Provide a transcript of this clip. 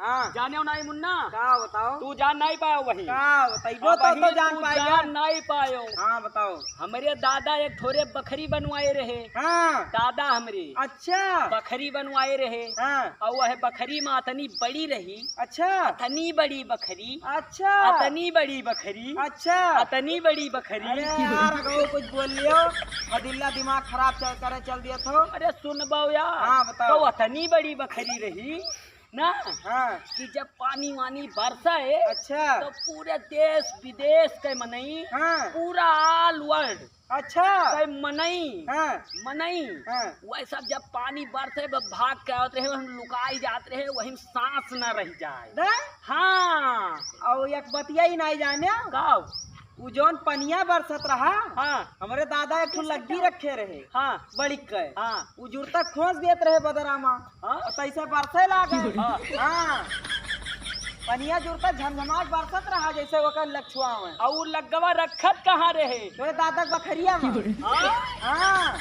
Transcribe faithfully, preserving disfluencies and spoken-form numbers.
हाँ। जानेउ नाहीं मुन्ना? का बताओ? तू जान नाहीं पायो वही। का बताइबो अब तो, वही तो जान तू पाएगा। जान नाहीं पायो। हाँ, बताओ। हमरे दादा एक ठोरे बखरी बनवाए रहे। हाँ। दादा हमरे। अच्छा। बखरी बनवाए रहे। हाँ। अउ वह बखरी मा अतनी बड़ी रही। अच्छा। अतनी बड़ी बखरी। अच्छा। अतनी बड़ी बखरी। अच्छा। अतनी बड़ी बखरी। अरे यार, अगर वो कुछ बोल लियो, फदिल्ला दिमाग खराब चल, करे चल दिया तो। अरे सुन बाऊ यार। हाँ, बताओ। तो अतनी बड़ी बखरी रही ना। हाँ। कि जब पानी वानी बरसा है, अच्छा। तो पूरे देश विदेश के मनई, हाँ। पूरा all world अच्छा। के मनई, हाँ। मनई, हाँ। वह सब जब पानी बरसे, ब-, भाग के आवत रहे, वहीं लुकाई जात रहे, वहीं सांस न रह जाए। ना? हाँ। अउ एक बतिया ही नाहीं जाने। का? उ जौन पनिया बरसत रहा, हाँ। हमरे दादा एक ठो लग्गी रखे रहे। हाँ। बड़ी के। हाँ। उ जुरता खोंस देत रहे बदरा मा। हाँ। अउ तैसे बरसे लागे। हाँ। हाँ। पनिया जुरता झमझमाट बरसत रहा जैसे ओकर लक्षुआ में। अउ लग्गवा रखत कहाँ रहे? तोरे दादा के बखरिया में। हाँ। हाँ।